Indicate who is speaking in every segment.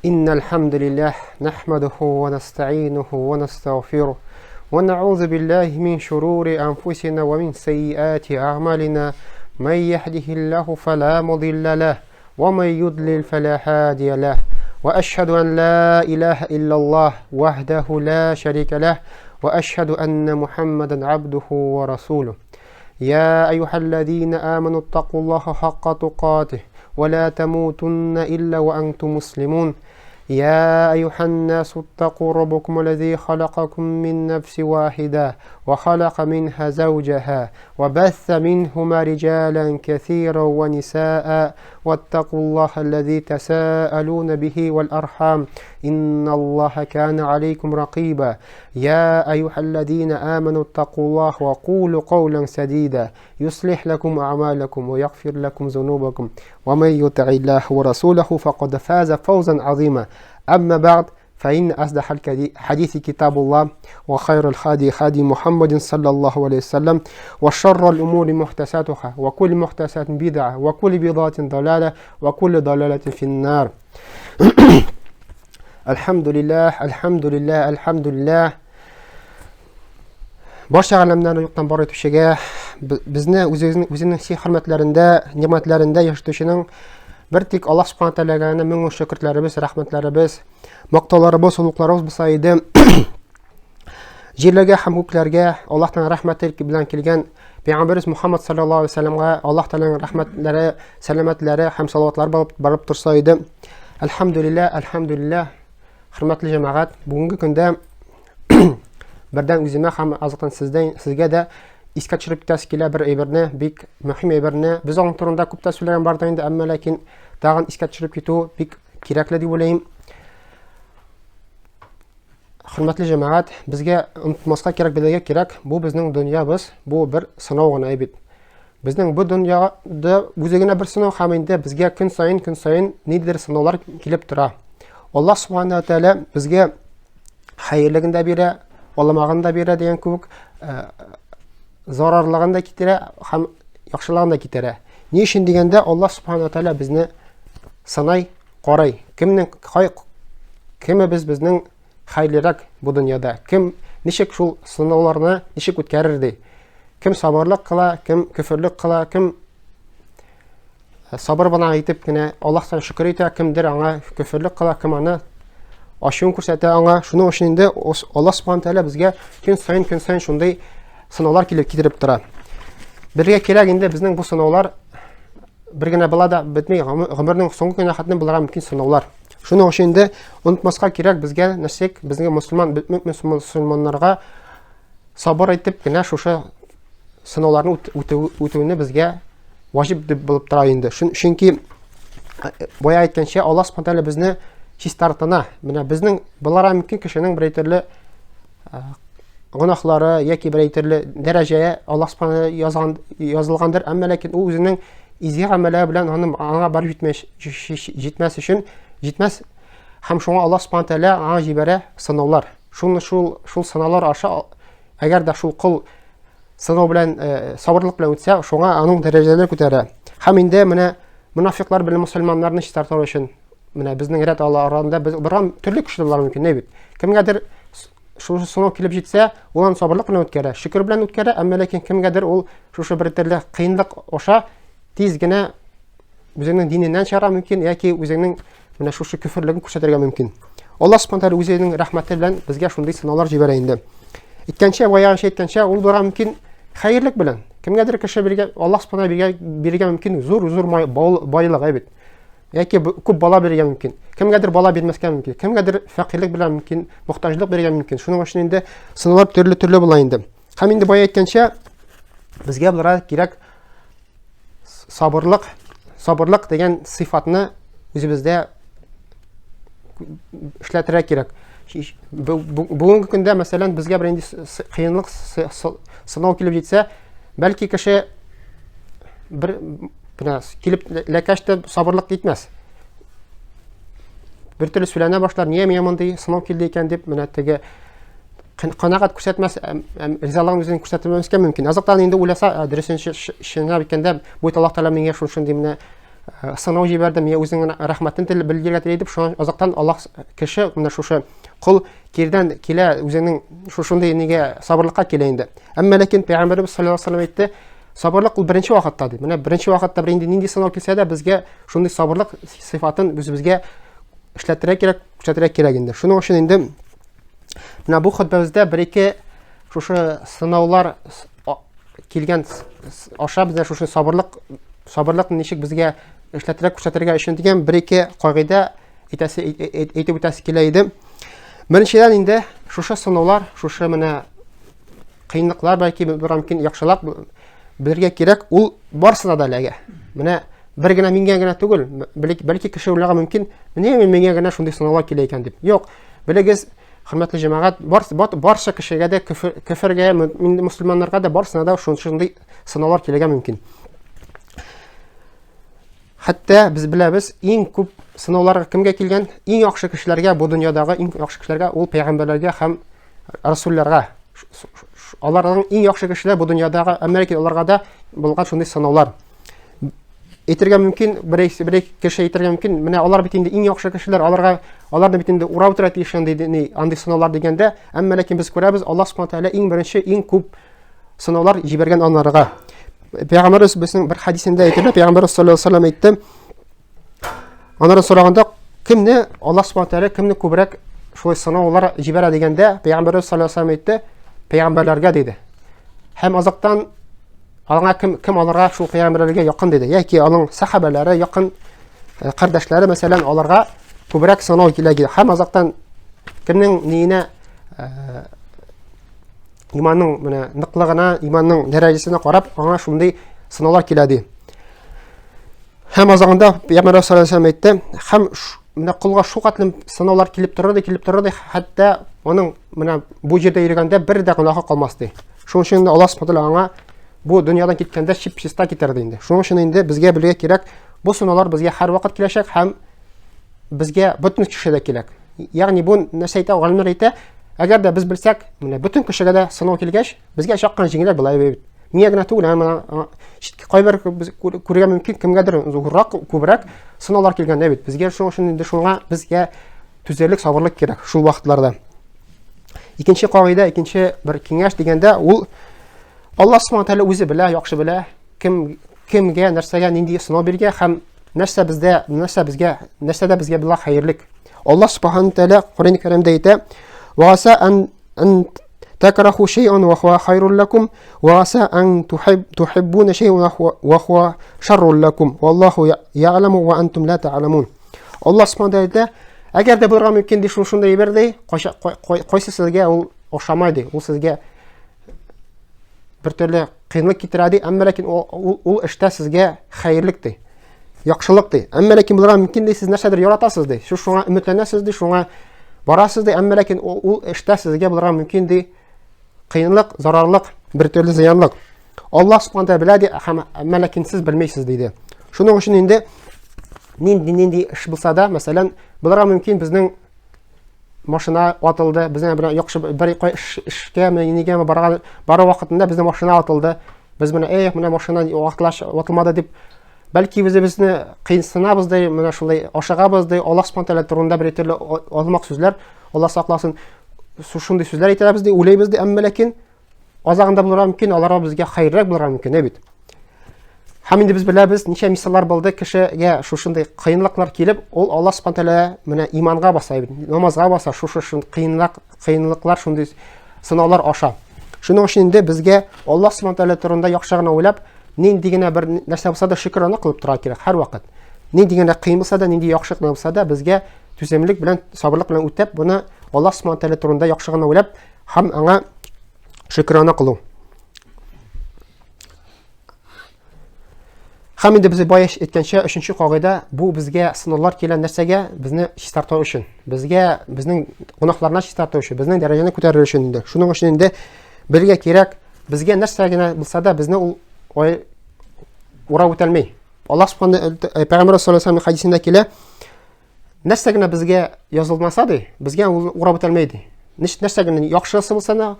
Speaker 1: إن الحمد لله نحمده ونستعينه ونستغفره ونعوذ بالله من شرور أنفسنا ومن سيئات أعمالنا من يهده الله فلا مضل له ومن يضلل فلا هادي له وأشهد أن لا إله إلا الله وحده لا شريك له وأشهد أن محمدا عبده ورسوله يا أيها الذين آمنوا اتقوا الله حق تقاته ولا تموتن إلا وأنتم مسلمون يا أيها الناس اتقوا ربكم الذي خلقكم من نفس واحدة وخلق منها زوجها وبث منهما رجالا كثيرا ونساء واتقوا الله الذي تساءلون به والأرحام إن الله كان عليكم رقيبا يا أيها الذين آمنوا اتقوا الله وقولوا قولا سديدا يصلح لكم أعمالكم ويغفر لكم ذنوبكم ومن يطع الله ورسوله فقد فاز فوزا عظيما أما بعد فإن أصدح الحديث كتاب الله وخير الهدي هدي محمد صلى الله عليه وسلم وشر الأمور محدثاتها وكل محدثات بدعة وكل بدعة ضلالة وكل ضلالة في النار الحمد لله الحمد لله الحمد لله Барча галәмнәрне юктан бар итүчегә, безне үзегезнең үзенең сый хөрмәтләрендә, ни'мәтләрендә яшәтүченең бер тик Аллаһ субхана тәгаләгә генә мең шөкерләребез, рәхмәтләребез, мактауларыбыз, олугларыбыз булса иде. Җирләргә һәм күкләргә Аллаһтан рәхмәте белән килгән Пәйгамбәребез Мухаммад саллаллаһу алейһи вәсәлләмгә Аллаһ Тәгаләнең рәхмәтләре, сәламәтләре һәм салаватлары барып, барып торса иде. Әлхәмдүлилләһ, әлхәмдүлилләһ. Хөрмәтле җәмәгать, бүгенге көндә бердән үземә һәм азыктан сездән сезгә дә искә төшереп китәсе килә бер әйберне, бик мөһим әйберне. Без аның турында күп тә сөйләгән бардык инде, әмма ләкин тагын искә төшереп китү бик кирәкле дип уйлыйм. Хөрмәтле җәмәгать, безгә онытмаска кирәк, белергә кирәк, бу безнең дөньябыз, бу бер сынау гына бит. Безнең бу дөньяда үзе генә бер сынау һәм инде безгә көн саен, көн саен ниндидер сынаулар килеп тора. Аллаһ субхана тәгалә безгә хәерлеген дә бирә, аламагын да бирә дигән кебек, э, зарарлыгын да китерә һәм яхшылыгын да китерә. Ни өчен дигәндә, Аллаһ субхана тәгалә безне сынай, карый. Кемнең кай кемебез безнең хәерлерәк бу дөньяда? Кем ничек шул сынауларны ничек үткәрер ди? Кем сабырлык кыла, кем көферлек кыла, кем э, сабыр гына итеп кенә Аллаһтан шөкер итә, кемдер аңа көферлек кыла, кем аны ачуын күрсәтә аңа. Шуның өчен инде Аллаһ субхана тәгалә безгә көн саен, көн саен шундый сынаулар килеп китереп тора. Бергә кирәк инде безнең бу сынаулар бер генә була да бетми, гомернең соңгы көненә хәтле булырга мөмкин сынаулар. Шуның өчен инде онытмаска кирәк безгә нәрсәк, безгә мөселман, мөселманнарга сабыр итеп кенә шушы сынауларны үтүне безгә ваҗиб дип булып тора инде. Чөнки э, бая әйткәнчә, Аллаһ субхана тәгалә безне чистартына. Менә безнең булара мөмкин кешенең бер төрле э, гөнаһлары яки бер төрле дәрәҗәгә Аллаһ субхана язган язылгандыр, әмма ләкин ул үзенең изге гамәлләре белән аны аңа барып җитмәс җитмәс өчен җитмәс һәм шуңа Аллаһ субхана тәгалә аңа җибәрә сынаулар. Шуны шул шул сынаулар аша әгәр дә шул кол сынау белән э, сабырлык белән үтсә, шуңа аның дәрәҗәләре күтәрә. Һәм инде менә мунафиклар белән мөселманнарны чистартыр өчен менә безнең рәт алар арасында без берәм төрле кешеләр булырга мөмкин, бит. Кемгәдер шушы сынау килеп җитсә, ул аны сабырлык белән үткәрә, шөкер белән үткәрә, әмма ләкин кемгәдер ул шушы бер төрле кыенлык аша тиз генә үзеңнең диненнән чыгарга мөмкин яки үзеңнең менә шушы көферлеген күрсәтергә мөмкин. Аллаһ субхана тәгалә үзенең рәхмәте белән безгә шундый сынаулар җибәрә инде. Әйткәнчә, баягынча әйткәнчә, ул булырга мөмкин хәерлек белән. Кемгәдер кеше биргә, Аллаһ субхана биргә бирергә мөмкин зур-зур байлык әйбит. Яки күп бала бирергә мөмкин. Кемгәдер бала бирмәскә мөмкин. Кемгәдер фәкыйрьлек белән мөмкин, мохтаҗлык бирергә мөмкин. Шуның өчен инде сынаулар төрле-төрле була инде. Һәм инде бая әйткәнчә, безгә булырга кирәк сабырлык, сабырлык дигән сыйфатны үзебездә эшләтергә кирәк. Бүгенге көндә, мәсәлән, безгә бер инде кыенлык, сынау килеп җитсә, бәлки кеше бер менә килеп ләкәч тә сабырлык итмәс. Бер төрле сөйләнә башлар, нигә миңа мондый сынау килде икән дип, менә теге канәгать күрсәтмәс, ризалыгын үзен күрсәтмәскә мөмкин. Азактан инде уйласа, дөресенчә чынлап әйткәндә, бу Аллаһ Тәгалә миңа шушындый менә сынау җибәрде, миңа үзенең рәхмәтен тел белдерергә тели дип, шуңа азактан Аллаһ кеше менә шушы кол кирдән килә, үзенең шушындый нигә сабырлыкка килә инде. Әмма ләкин пәйгамбәребез саллаллаһу алейһи вәсәлләм әйтте, сабырлык ул беренче вакытта ди. Менә беренче вакытта бер инде нинди сынау килсә дә, безгә шундый сабырлык сыйфатын үзебезгә эшләтергә кирәк, күрсәтергә кирәк инде. Шуның өчен инде менә бу хөтбәбездә бер-ике шушы сынаулар килгән аша безгә шушы сабырлык сабырлык ничек безгә эшләтергә, күрсәтергә өчен дигән бер-ике кагыйдә әйтәсе әйтеп үтәсе килә иде. Беренчедән инде шушы сынаулар, шушы менә кыенлыклар бәлки бер мөмкин яхшылап белергә кирәк, ул барысына да эләгә. Менә бер генә миңа генә түгел, бәлки кеше уйларга мөмкин, менә миңа генә шундый сынаулар килә икән дип. Юк, белегез, хөрмәтле җәмәгать, барча кешегә дә, көфергә, мөселманнарга да барысына да шундый сынаулар килергә мөмкин. Хәтта без беләбез, иң күп сынаулар кемгә килгән? Иң яхшы кешеләргә, бу дөньядагы иң яхшы кешеләргә, ул пәйгамбәрләргә һәм расулларга. Аларның иң яхшы кешеләр бу дөньядагы, әмма ләкин аларга да булган шундый сынаулар. Әйтергә мөмкин, бер бер кеше әйтергә мөмкин, менә алар бит инде иң яхшы кешеләр, аларга аларны бит инде урап утыра тиеш андый андый сынаулар дигәндә, әмма ләкин без күрәбез, Аллаһ субхана тәгалә иң беренче, иң күп сынаулар җибәргән анарга. Пәйгамбәребез безнең бер хәдисендә әйтелә, Пәйгамбәребез саллаллаһу алейһи вәсәлләм әйтте. Анардан сораганда, кемне Аллаһ субхана тәгалә кемне күбрәк шулай сынаулар җибәрә дигәндә, Пәйгамбәребез саллаллаһу алейһи вәсәлләм әйтте, пәйгамбәрләргә диде. Һәм азактан аларга кем кем аларга шул пәйгамбәрләргә якын диде, яки аның сахабәләре якын э, кардәшләре, мәсәлән, аларга күбрәк сынау килә. Һәм азактан кемнең ниенә э, иманның менә ныклыгына, иманның дәрәҗәсенә карап, аңа шундый сынаулар килә ди. Һәм азагында Пәйгамбәр саллаллаһу алейһи әйтте, һәм менә колга шу катлы сынаулар килеп торыр ди, килеп торыр ди, хәтта аның менә бу җирдә йөргәндә бер дә гөнаһы калмас ди. Шуның өчен инде Аллаһ субхану аңа бу дөньядан киткәндә чип-чиста китәр ди инде. Шуның өчен инде безгә белергә кирәк, бу сынаулар безгә һәрвакыт киләчәк һәм безгә бөтен кешегә дә кирәк. Ягъни бу нәрсә әйтә, галимнәр әйтә, әгәр дә без белсәк, менә бөтен кешегә дә сынау килгәч, безгә чак кына җиңелрәк була бит. Миңа генә түгел, ә кайбер без күрергә мөмкин, кемгәдер зуррак, күбрәк сынаулар килгән дә бит. Безгә шуның өчен инде шуңа безгә түзәрлек, сабырлык кирәк шул вакытларда. Икенче кагыйдә, икенче бер киңәш дигәндә, ул Аллаһ Субхану тәгалә үзе белә, яхшы белә, кем кемгә, нәрсәгә нинди сынау биргә һәм нәрсә бездә, нәрсә безгә, нәрсәдә безгә була хәерлек. Аллаһ Субхану тәгалә Коръән Кәримдә әйтә: "Ва аса ан ан такраху шай'ан ва хуа хайрул лакум, ва аса ан тухиббуна шай'ан ва хуа шаррул лакум, валлаху я'ламу ва антум ла та'ламун." Аллаһ Субхану тәгалә әйтә: "Әгәр дә булырга мөмкин ди, шушындый әйбер ди, кайсы сезгә ул ошамай ди, ул сезгә бер төрле кыенлык китерә ди, әмма ләкин ул, ул, ул эштә сезгә хәерлек ди, яхшылык ди. Әмма ләкин булырга мөмкин ди, сез нәрсәдер яратасыз ди, сез шуңа өметләнәсез ди, шуңа барасыз ди, әмма ләкин ул, ул эштә сезгә булырга мөмкин ди, кыенлык, зарарлык, бер төрле зыянлык. Аллаһ субхана тәгалә белә ди, һәм әмма ләкин сез белмисез диде. Шуның өчен инде нинди нинди эш булса да, мәсәлән, булырга мөмкин безнең машина атылды, безнең бер яхшы бер эшкә, нигәме барган бару вакытында безнең машина атылды. Без менә, эх, менә машина вакытлаш атылмады дип, бәлки үзебезне кыенсынабыз ди, менә шулай ашыгабыз ди, Аллаһ субхана тәгалә турында бер төрле алмак сүзләр, Аллаһ сакласын, шундый сүзләр әйтәбез ди, уйлыйбыз ди, әмма ләкин Азагында булырга мөмкин, аларга безгә хәерлерәк булырга мөмкин, ә бит. Һәм инде без беләбез, ничә мисаллар булды, кешегә шушындый кыенлыклар килеп, ул Аллаһ субхана тәгалә менә иманга баса, намазга баса, шушы кыенлык, кыенлыклар, шундый сынаулар аша. Шуның өчен инде безгә Аллаһ субхана тәгалә турында яхшы гына уйлап, нинди генә бер нәрсә булса да шөкер аны кылып тора кирәк һәрвакыт. Нинди генә кыен булса да, нинди яхшы гына булса да, безгә түземлек белән, сабырлык белән үтәп, моны Аллаһ субхана тәгалә турында яхшы гына уйлап, һәм аңа шөкерана кылу. Һәм инде без бая әйткәнчә, өченче кагыйдә, бу безгә сынаулар килә нәрсәгә? Безне чистарту өчен. Безгә безнең гөнаһларны чистарту өчен, безнең дәрәҗәне күтәрер өчен инде. Шуның өчен инде белергә кирәк, безгә нәрсә генә булса да, безне ул урап үтәлмей. Аллаһ субхана э, Пәйгамбәр саллаллаһу алейһи хәдисендә килә, Нәрсә генә безгә язылмаса ди, безгә ул урап үтәлмәй ди. Нәрсә генә яхшысы булса да,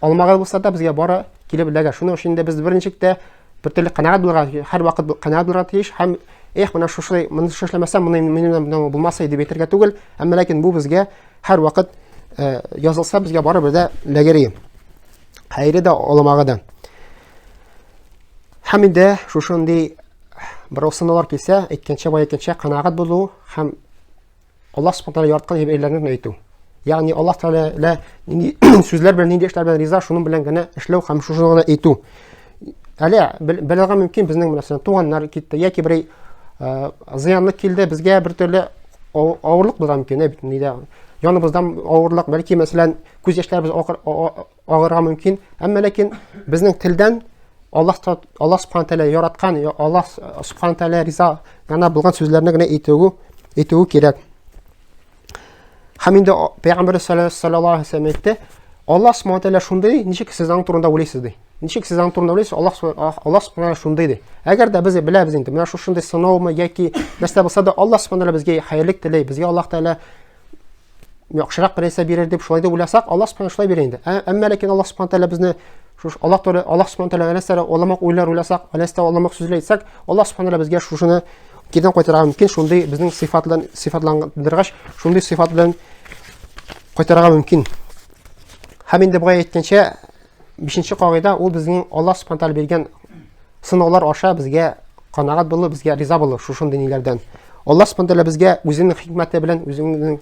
Speaker 1: алмаган булса да, безгә бары килеп эләгә. Шуның өчен дә без берничек тә бер төрле канәгать булырга, һәрвакыт канәгать булырга тиеш һәм Эх, менә шушылай, моны эшләмәсәм, моны минем белән булмас иде дип әйтергә түгел. Әмма ләкин бу безгә һәрвакыт э, язылса, безгә барыбер дә ләгери. Хәере дә, аламагы да. Һәм инде шушындый бер сынаулар килсә, әйткәнчә, бай әйткәнчә, канәгать булу һәм Аллаһ Субхану тәгалә яраткан әйберләрне генә әйтү. Ягъни Аллаһ Тәгалә нинди сүзләр белән, нинди эшләр белән риза, шуның белән генә эшләү һәм шушыны гына әйтү. Әле белергә мөмкин безнең мәсәлән туганнар китте яки бер э, зыянлык килде, безгә бер төрле авырлык булырга мөмкин, ә бит нидә яныбыздан авырлык, бәлки мәсәлән күз яшьләребез агырга мөмкин. Әмма ләкин безнең телдән Аллаһ Аллаһ Субхану тәгалә яраткан, Аллаһ Субхану тәгалә риза гына булган сүзләрне генә әйтүе, әйтүе кирәк. Һәм инде Пәйгамбәр саллаллаһу алейһи вәсәлләм әйтте, Аллаһ Субхану тәгалә шундый, ничек сез аның турында уйлыйсыз ди. Ничек сез аның турында уйлыйсыз? Аллаһ Аллаһ Субхану тәгалә шундый ди. Әгәр дә без беләбез инде, менә шушындый сынаумы яки нәрсә булса да, Аллаһ Субхану тәгалә безгә хәерлек тели, безгә Аллаһ Тәгалә яхшырак бер нәрсә бирер дип шулай дип уйласак, Аллаһ Субхану шулай бирә инде. Ә, әмма ләкин Аллаһ Субхану тәгалә безне шуш Аллаһ Тәгалә Аллаһ Субхану тәгалә нәрсә уламак уйлар уйласак, нәрсә уламак сүзләр әйтсәк, Аллаһ Субхану тәгалә безгә шушыны кирдән кайтарырга мөмкин, шундый безнең сыйфатлан сыйфатландыргач, шундый сыйфат белән кайтарырга мөмкин. Һәм инде бая әйткәнчә, бишенче кагыйдә ул безнең Аллаһ Субхану тәгалә биргән сынаулар аша безгә канәгать булу, безгә риза булу шушындый ниләрдән. Аллаһ Субхану тәгалә безгә үзенең хикмәте белән, үзенең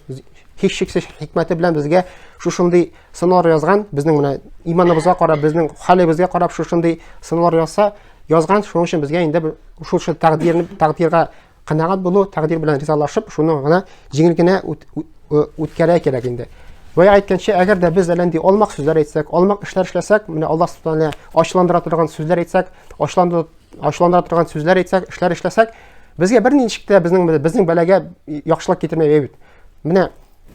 Speaker 1: һичшиксез хикмәте белән безгә шушындый сынаулар язган, безнең менә иманыбызга карап, безнең хәлебезгә карап шушындый сынаулар язса, язган, шуның өчен безгә инде шушы тәкъдирне тәкъдиргә Канәгать булу, тәкъдир белән ризалашып, шуны гына җиңел генә үткәрә кирәк инде. Бая әйткәнчә, әгәр дә без әллә нинди алмак сүзләр әйтсәк, алмак эшләр эшләсәк, менә Аллаһ Субхану ачуландыра торган сүзләр әйтсәк, ачуландыра торган сүзләр әйтсәк, эшләр эшләсәк, безгә берничек тә безнең безнең бәлагә яхшылык китермәй бит. Менә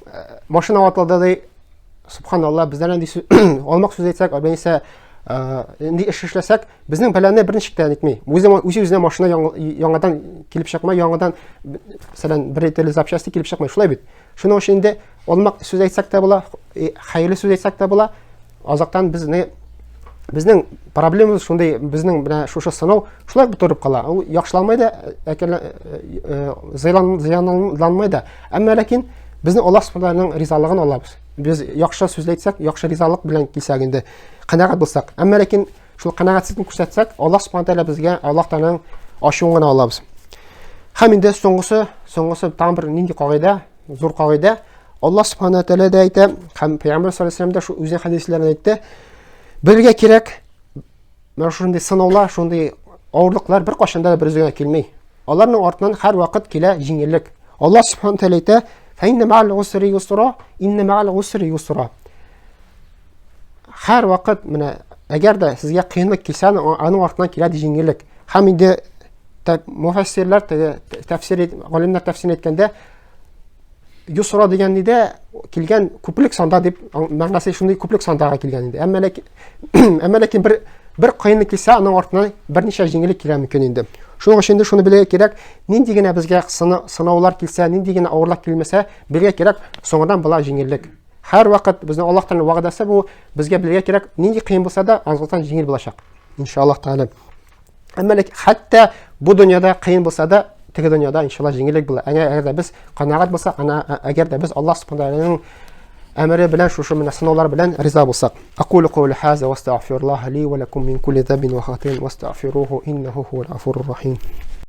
Speaker 1: э, машина ватылды ди, субханалла, бездән нинди алмак сүз әйтсәк, әбәнисә нинди эш эшләсәк, Безнең бәлане берничек тә нитми. Үзе үзе үзенә машина яңадан килеп чыкмай, яңадан мәсәлән, бер төрле запчасти килеп чыкмай. Шулай бит. Шуның өчен инде алмак сүз әйтсәк тә була, э, хәерле сүз әйтсәк тә була. Азактан безне безнең проблемабыз шундый, безнең менә шушы сынау шулай торып кала. Ул яхшыланмай да, э, э, зыянланмай да. Әмма ләкин безнең Аллаһ Субханаһу ризалыгын алабыз. Без яхшы сүз әйтсәк, яхшы ризалык белән килсәк инде, канәгать булсак. Әмма ләкин Шул канәгатьсезлекне күрсәтсәк, Аллаһ Субхану тәгалә безгә Аллаһ Тәгаләнең ачуын гына алабыз. Һәм инде соңгысы, соңгысы тагын бер нинди кагыйдә, зур кагыйдә. Аллаһ Субхану тәгалә дә әйтә, һәм Пәйгамбәр саллаллаһу алейһи вәсәлләм дә шул үзенең хәдисләрендә әйтте. Белергә кирәк, менә шундый сынаулар, шундый авырлыклар бер кашында да бер үзенә килми. Аларның артыннан һәрвакыт килә җиңеллек. Аллаһ Субхану тәгалә әйтә: "Фә инна мә'ал усри юсра, инна мә'ал усри юсра." Һәр вакыт менә әгәр дә сезгә кыенлык килсә, аның артыннан килә җиңеллек. Һәм инде муфассирлар теге тәфсир галимнәр тәфсир әйткәндә юсра дигән нидә килгән күплек санда дип мәгънәсе шундый күплек сандага килгән инде. Әмма ләкин әмма ләкин бер бер кыенлык килсә, аның артыннан берничә җиңеллек килә мөмкин инде. Шуның өчен инде шуны белергә кирәк, нинди генә безгә сынаулар килсә, нинди генә авырлык килмәсә, белергә кирәк, соңыннан була җиңеллек. Һәрвакыт безнең Аллаһ Тәгаләнең вәгъдәсе бу, безгә белергә кирәк, нинди кыен булса да, азгылтан җиңел булачак. Иншаллаһ Тәгалә. Әмма ләкин хәтта бу дөньяда кыен булса да, теге дөньяда иншаллаһ җиңеллек була. Әгәр дә без канәгать булсак, ана әгәр дә без Аллаһ Субхану Тәгаләнең әмере белән шушы менә сынаулар белән риза булсак. Акулу каули хаза ва астагфируллаһ ли ва лакум мин кулли занбин ва хатин ва астагфируху иннаху хувал гафурур рахим.